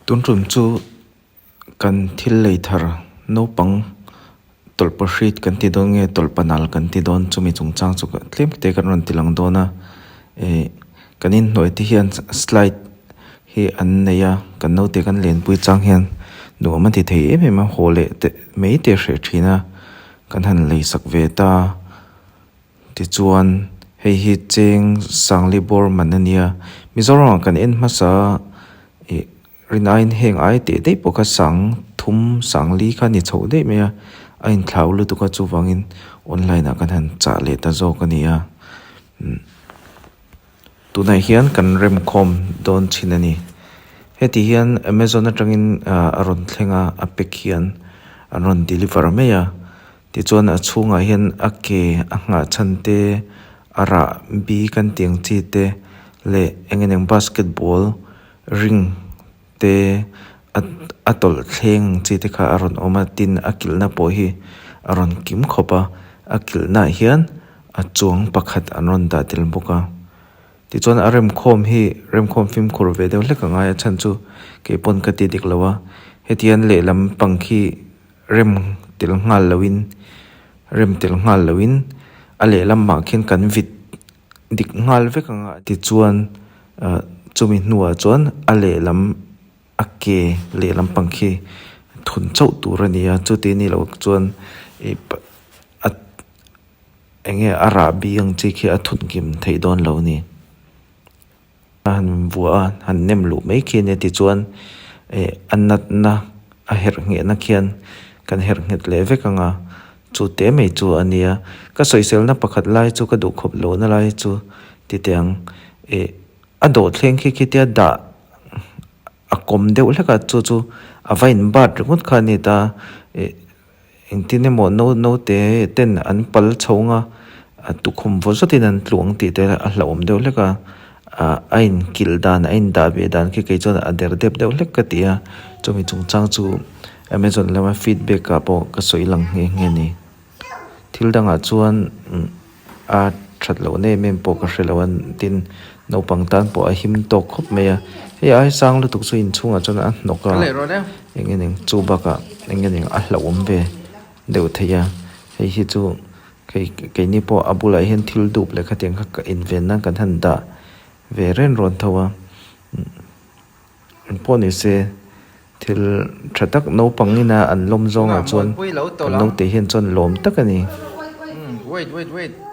Tun tum chu kan thil lei thar naupang tawlhpahrit kan ti dawn nge tawlhpanal kan ti dawn chumi chungchang chu tlem te kan rawn ti lang dawn a ih kan inhnuai te hian slide hi an nei a kan naute kan lenpui chang hian nuam a ti thei em em a haw leh te mai te a hreh thin a kan han lei sak ve ta. Tichuan, hei hi cheng Sangli bawr man a nia. Mizoramah kan en hmasa a, ih rinaiin heng ai teh daih pawh kha sang thum Sangli kha a ni chhoh daih mai a, a inthlau lutuk a chuvangin online ah kan han chah leh ta zawk a ni a. Umm tunah hian kan remkhawm dawn thin a ni. Heti hian Amazon atangin ah a rawn thleng a, a pack hian an rawn deliver mai a. Tichuan a chhungah hian a ke a nghah chhan te a rah bi kan tih ang chi te leh eng eng basketball ring te a a tawlh thleng ang chi te kha a rawn awm a tin a kilhna pawh hi a rawn kim khawp a a kilhna ah hian a chuang pakhat an rawn dah tel bawk a tichuan a remkhawm hi remkhawm fimkhur ve deuh hlek a ngai a chhan chu keipawn ka ti dik lo a heti hian lehlam pang khi. Rem tel nghal loin rem tel nghal loin a lehlamah khian kan vit dik nghal vek ang a tichuan ah chumi hnuah chuan a lehlam a ke lehlam pang khi thun chauh tur a ni a chuti ni loh chuan ih a eng nge a rahbi ang chi khi a thun kim theih dawn lo a ni. A han vuah a, han nem luh mai khi a nia tichuan eh a natna a herh nghehna khian kan herh nghet leh vek ang a, chu te mai chu a nia. Ka sawiselna pakhat lai chu ka duh khawp lohna lai chu ti teh ang eh a dawhthleng khi khitia dah a kawm deuh hlek a chu chu a va in bat ringawt kha a ni ta eh. Engtin emaw no naute ten an pal chho ang a, a tukhum vaw zawtin an tluh ang tih te a hlauhawm deuh hlek a, ah a inkilh dan a indah ve dan khi kei chuan a der dep deuh hlek ka ti a, chumi chungchang chu Amazon lama feedback ah pawh ka sawi lang nghe nghe a ni. Thil dangah chuan a that lohna em em pawh ka hre lo a, tin naupang tan pawh a him tawk khawp mai a, hei ai sang lutuk chu inchhungah chuan a hnawk a, eng nge ning chu bakah eng nge ning a hlauhawm ve deuh thei a, hei hi chu kei keini pawh a bulah hian thil dup leh khatiang kha ka inven nan kan han dah ve ren rawn tho a. Engpawh ni se, thil tha tak naupang ina an lawm zawngah chuan kan naute hian chuan lawm tak a ni. Wait wait wait.